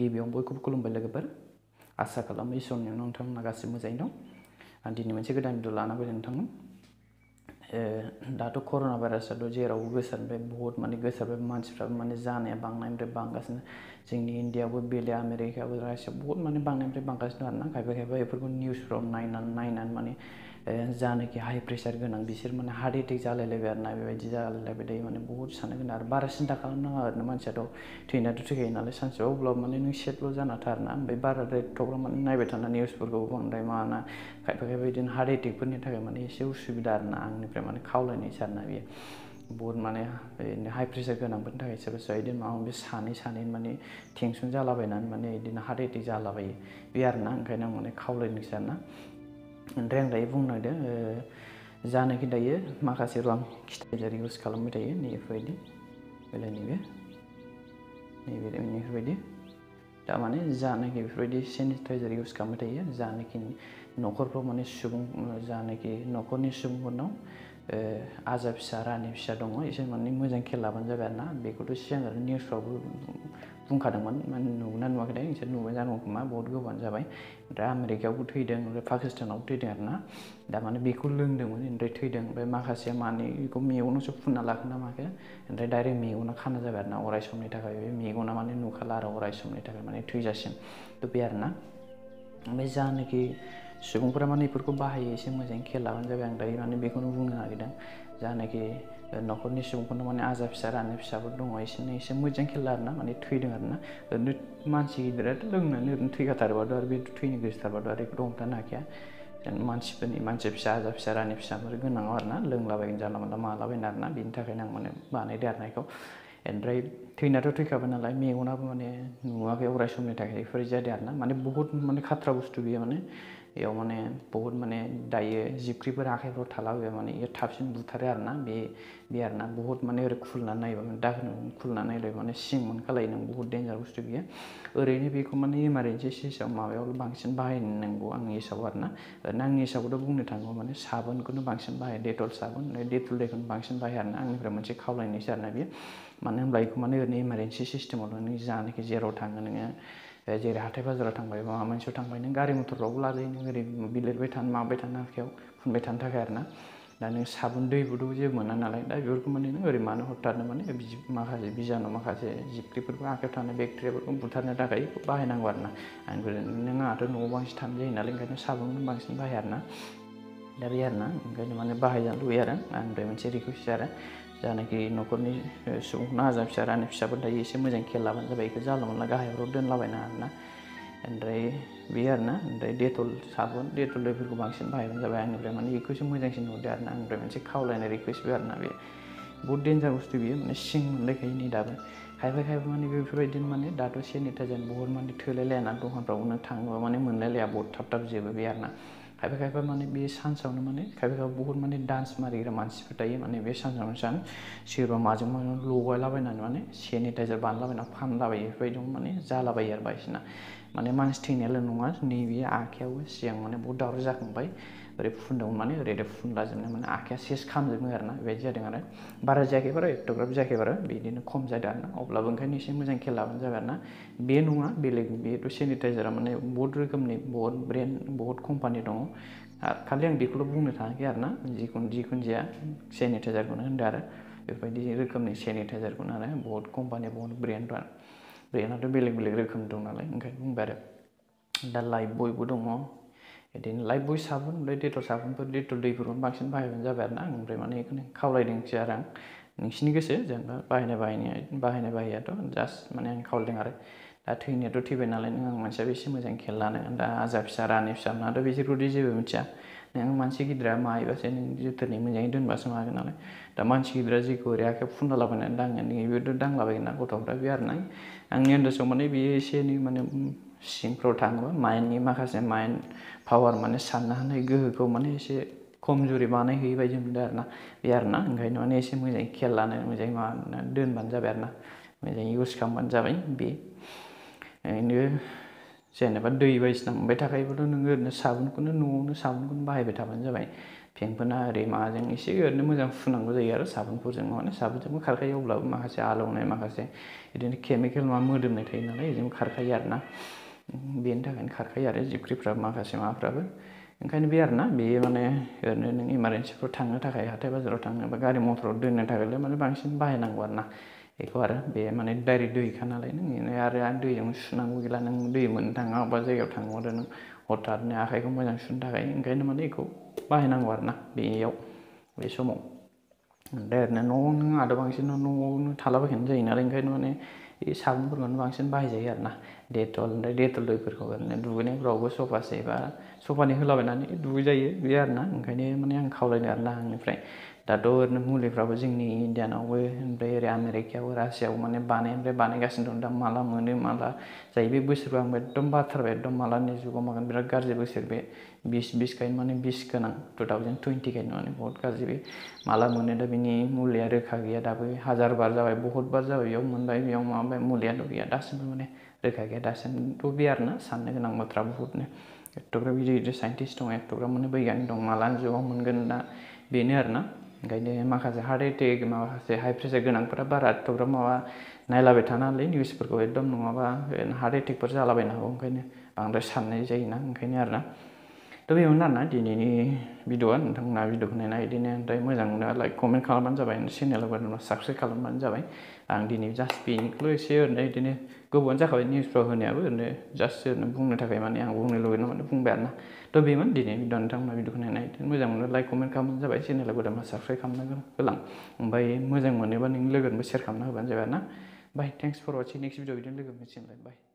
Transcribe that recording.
गिबियावनो बयखौबो खुलुमबाय लोगोफोर आसा खालामो इसोरनि नोंथांमोना गासिबो मोजाङै दं आं दिनै मोनसे गोदान भिडिअ लाना फैदों नोंथांमोन दाथ' कर'ना भाइरासआथ' जेरावबो गोसारबाय बहुत माने गोसारबाय मानसिफ्राबो माने जानाया बांनायनिफ्राय बांगासिनो जोंनि इन्डियायावबो बेले आमेरिकायावबो रासिया बहुत माने बांनायनिफ्राय बांगासिनो आरोना खायफा बेफोरखौ निउसफ्राव नायनानै माने जानाखि हाइ प्रेसार गोनां बिसोर माने हार्ट एटेक जालायलायबाय आरोना बेबायदि जालायलायबाय दायो माने बहुत साननो गोनां आरो बारा सिन्था खालामनाङा आरोना मानसियाथ' थैनायाथ' थैखायो नालाय सानसेयाव अब्लाबो माने नों सेफल' जाना था आरोना ओमफ्राय बाराद्राय एथ'ग्राब माने नायबाय थाना निउसफोरखौ बांद्राय माना खायफा बिदिनो हार्ट एटेकफोरनि थाखाय माने एसे उसुबिदा आरोना आंनिफ्राय माने खावलायनायसो आरोना बेयो बहुत माने हाइ प्रेसार गोनांफोरनि थाखाय सोरबा सोरबा बिदिनो माबा माबि सानै माने टेनसन जालाबायनानै माने बिदिनो हार्ट एटेक जालाबायो बे आरोना ओंखायनो आं माने खावलायनोसै आरोना ओमफ्राय आं दायो बुंनो नागिरदों जानाखि दायो माखासे आं खिथाजार इउज खालामबाय थायो नैबेफोरबायदि बेफोरबायदि तारमाने जानाखि बेफोरबायदि सेनिटाइजार इउज खालामबाय थायो जानाखि न'खरफ्राव माने सुबुं जानाखि न'खरनि सुबुंफोरनाव आजा फिसा रानि फिसा दङ एसे माने मोजां खेल लाबानो जाबाय आरोना बेखौथ' सिगां निउसफ्रावबो बुंखादोंमोन माने नुगोना नुवाखै नोंसोर नुबाय जानांगौ खोमा बहुत गोबावानो जाबाय ओमफ्राय आमेरिकायावबो थैदों ओमफ्राय पाकिस्तानावबो थैदों आरोना दा माने बेखौ लोंदोंमोन ओमफ्राय थैदों ओमफ्राय माखासे माने बेखौ मेगनावसो फुनना लाखोना माखो ओमफ्राय डाइरेक्ट मेगना खाना जाबाय आरोना अराय समनि थाखाय बे मेगना माने नुखाला आरो अराय समनि थाखाय माने थैजासिम थ' बे आरोना ओमफ्राय जानाखि सुबुंफोरा माने बेफोरखौ बाहायो एसे मोजाङै खेल लाबानो जाबाय आं दायो माने बेखौनो बुंनो नागिरदों जानाखि न'खरनि सुबुंफोरनाव माने आजा फिसा रानि फिसाफोर दङ इसोरनो एसे मोजां खेल आरोना माने थैदों आरोना ओरैनो मानसि गिदिराथ' लोंनानै ओरैनो थैखाथारबाथ' आरो बे थैनो गोसोथारबाथ' आरो बेखौथ' हमथानो हाखाया मानसि फिसा आजा फिसा रानि फिसाफोर गोनाङाव आरोना लोंलाबायगोन जानला मानला मालाबायनो आरोना बेनि थाखायनो आं माने बानायदो आरोना बेखौ ओमफ्राय थैनायाथ' थैखाबाय नालाय मेगनाबो माने नुवाखै अराय समनि थाखाय बेफोरबायदि जादों आरोना माने बहुत माने खाथ्रा बुस्थु बेयो माने बेयाव माने बहुत माने दायो जिबख्रिफोर आखाइफ्राव थालाबायो माने बेयो थाबसिन बुथारो आरोना बे आरोना बहुत माने ओरै खुलनानै नायोबा दाखोन खुलनानै नायलाय माने सिं मोनखालायो नों बहुत डेन्जार बुस्थु बियो ओरैनो बेखौ माने इमारजेन्सि हिसाब माबायाव बांसिन बाहायनांगौ आंनि हिसाबाव आरोना ओरैनो आंनि हिसाबावथ' बुंनो थाङोबा माने साबोनखौनो बांसिन बाहाय डेटल साबोन डेटल दैखौनो बांसिन बाहाय आरोना आंनिफ्राय मोनसे खावलायनायसो आरोना बेयो मानो होनब्ला बेखौ माने ओरैनो इमारजेन्सि सिस्टेमाव नों जानाखि जेराव थाङो नोङो जेरै हाथाय बाजाराव थांबाय माबा मोनसेयाव थांबाय नों गारि मथरफ्रावबो लाजायो नों ओरै बिलिरबाय थानो माबाय थानो आखाइयाव फुनबाय थानो थाखाय आरोना दा नों साबोन दैबोथ' जेबो मोना नालाय दा बेफोरखौ माने नों ओरै मानो हरथारनो माने माखासे बिजानु माखासे जिबख्रिफोरखौ आखाइयाव थानाय बेक्टेरियाफोरखौ बुथारनो थाखाय बाहायनांगौ आरोना नों आंहाथ' न'आव बांसिन थानाय जायो नालाय ओंखायनो साबोनखौनो बांसिन बाहायो आरोना दा बे आरोना ओंखायनो माने बाहायजानो लुबैयो आरो आंनिफ्राय मोनसे रिकुवेस्ट आरो जानाखि न'खरनि सुबुंफोरना आजा फिसा रानि फिसाफोर थायो एसे मोजां खेल लाबानो जाबाय बेखौ जानला मोनला गाहायफ्राव दोनलाबायना आरोना ओमफ्राय बे आरोना ओमफ्राय डेटल साबोन डेटल दैफोरखौ बांसिन बाहायबानो जाबाय आंनिफ्राय माने बेखौसो मोजांसिन नुदो आरोना आंनिफ्राय मोनसे खावलायनाय रिकुवेस्टबो आरोना बे बहुत डेन्जार बुस्थु बियो माने सिं मोनलायखायो नै दाबो खायफा माने बेफोरबायदिनो माने दाथ' सेनिटाइजार बहुत माने थोलायलायाना दखानफ्राव नों थाङोबा माने मोनलायलाया बहुत थाब जोबो बे आरोना खायफा माने बे सान्सआवनो माने खायफा बहुत माने डान्स मारिग्रा मानसिफोर थायो माने बे सान्सआवनो सोरबा माजों लगायलाबायनानै माने सेनिटाइजार बानायलाबायना फानलाबायो बेफोरबायदियाव माने जालाबायो आरो बायदिसिना माने मानसि थैनायल' नङा नैबे आखाइयावबो सिगां माने बहुत दावराव जाखांबाय ओरै फुनदोंमोन माने ओरै फुनलाजोबनो माने आखाइया सेस खामजोबो आरोना बेबायदि जादों आरो बारा जायाखै बारा एथ'ग्राब जायाखै बारा बिदिनो खम जादों आरोना अब्लाबो ओंखायनो एसे मोजां खेल लाबानो जाबाय आरोना बे नङा बेलेग बेथ' सेनिटाइजारा माने बहुत रोखोमनि बहुत ब्रेन्ड बहुत कम्पानि दङ खालि आं बेखौल' बुंनो थाङाखै आरोना जिखुनु जाया सेनिटाइजारखौनो होनदों आरो बेफोरबायदि रोखोमनि सेनिटाइजारखौनो आरो बहुत कम्पानि बहुत ब्रेन्डआथ' बेलेग रोखोम दं नालाय ओंखायनो बुंबाय आरो दा लाइफ बयबो दङ बिदिनो लाइफ बय साबोन ओमफ्राय डेटल साबोनफोर डेटल दैफोरखौनो बांसिन बाहायबानो जाबाय आरोना ओमफ्राय माने बेखौनो खावलायदोंसै आरो आं नोंसिनि गोसो जेनेबा बाहायनायाथ' जास्ट माने आं खावलायदों आरो दा थैनायाथ' थैबाय नालाय नों आं मानसियाबो एसे मोजां खेल लानो दा आजा फिसा रानि फिसा नाथ' बिसोरखौदि जेबो मिथिया नों मानसि गिदिरा मायोबासो नों जोथोनै मोजाङै दोनबासो मागोन नालाय दा मानसि गिदिरा जेखौ ओरै आखाइयाव फुनला लाबायनानै दाङो बेबोथ' दांलाबायगोन ना गथ'फ्रा बे आरोना आंनि आन्दाजाव माने बेयो एसे एनै माने सिंफ्राव थाङोबा माइन्डनि माखासे माइन्ड पावार माने साननो हानाय गोहोखौ माने एसे खमजुरि बानायहैयो बायदि मोनदों आरोना बे आरोना ओंखायनो माने एसे मोजाङै खेल लानो मोजाङै माबानानै दोनबानो जाबाय आरोना मोजाङै इउज खालामबानो जाबाय बे ओरैनो जेनेबा दै बायदिसिना मोनबाय थाखायोबाथ' नोङो ओरैनो साबोनखौनो न'आवनो साबोनखौनो बाहायबाय थाबानो जाबाय फेंफोना ओरै माबाजों एसे ओरैनो मोजां फुनांगौ जायो आरो साबोनफोरजों माने साबोनजोंबो खारखायो अब्लाबो माखासे आलौनाय माखासे बिदिनो केमिकेल माबा मोदोमनाय थायो नालाय बेजोंबो खारखायो आरोना बेनि थाखायनो खारखायो आरो जिबख्रिफ्रा माखासे माबाफ्राबो ओंखायनो बे आरोना बेयो माने ओरैनो नों इमारजेन्सिफ्राव थांनो थाखाय हाथाय बाजाराव थांनो बा गारि मथराव दोननो थाखायल' माने बांसिन बाहायनांगौ आरोना बेखौ आरो बे माने डाइरेक्ट दैखा नालाय नों आरो दैजों सुनांगौ गैला नों दै मोननो थाङा अबेबा जायगायाव थाङो आरो नों हथाथनो आखाइखौ मोजां सुनो थाखाय ओंखायनो माने बेखौ बाहायनांगौ आरोना बेयाव बे समाव ओमफ्राय ओरैनो न'आव नों आरो बांसिन न'आवनो थालाबायखानाय जायो नालाय ओंखायनो माने बे साबोनफोरखौनो बांसिन बाहायजायो आरोना डेटल ओमफ्राय डेटल दैफोरखौ ओरैनो दुगैनायफ्रावबो सफासे बा सफानि होलाबायनानै दुगैजायो बे आरोना ओंखायनो माने आं खावलायनो आरोना आंनिफ्राय दाथ' ओरैनो मुलिफ्राबो जोंनि इण्डियानावबो ओमफ्राय ओरै आमेरिकायावबो रासियावबो माने बानायगासिनो दं दा माला मोनो माला जायो बे बोसोरखौ आंबो एकदम बाथारबाय एकदम मालानि जुगाव मागोन बिराद गाज्रि बोसोर बे 2020 माने 20 गोनां 2020 खायनो माने बहुत गाज्रि बे माला मोनो दा बिनि मुलिया रोखा गैया दाबो 1000 बार जाबाय बहुत बार जाबाय बेयाव मोनबाय बेयाव माबाबाय मुलियाथ' गैया दासिमबो माने रोखा गैया दासिमबो बे आरोना साननो गोनां बाथ्रा बहुतनो एथ'ग्राब गिदिर गिदिर साइन्टिस्ट दं एथ'ग्राब माने बैगानिक दं मालानि जुगाव मोनगोन दा बेनो आरोना ओंखायनो माखासे हार्ट एटेक माखासे हाइ प्रेसार गोनांफोरा बारा एथ'ग्राब माबा नायलाबाय थानानै निउसफोरखौ एकदम नङाबा हार्ट एटेकफोर जालाबायनो हागौ ओंखायनो बांद्राय साननाय जायोना ओंखायनो आरोना थ' बेयावनो आरोना दिनैनि भिडिअ'आ नोंथांमोना भिडिअ'खौ नायना बिदिनो ओमफ्राय मोजां मोनो लाइक कमेन्ट खालामबानो जाबाय चेनेलाव साबस्क्राइब खालामबानो जाबाय आं दिनै जास्ट बेनिखौल' एसे ओरैनो बिदिनो गोबावानो जाखाबाय निउसफ्राव होनायाबो ओरैनो जास्ट ओरैनो बुंनो थाखाय माने आं बुंनो लुबैदों माने बुंबाय आरोना थ' बेमोन दिनै भिडिअ नोंथांमोना भिडिअ'खौ नायनाय मोजां मोनो लाइक कमेन्ट खालामबानो जाबाय चेनेलाव गोदान साबस्क्राइब खालामनो होलां ओमफ्राय मोजां मोनोबा नों लोगोनोबो शेयार खालामना होबानो जाबाय आरोना bye thanks for watching next video बिदिनो लोगो मोनसिगोनलाय बाय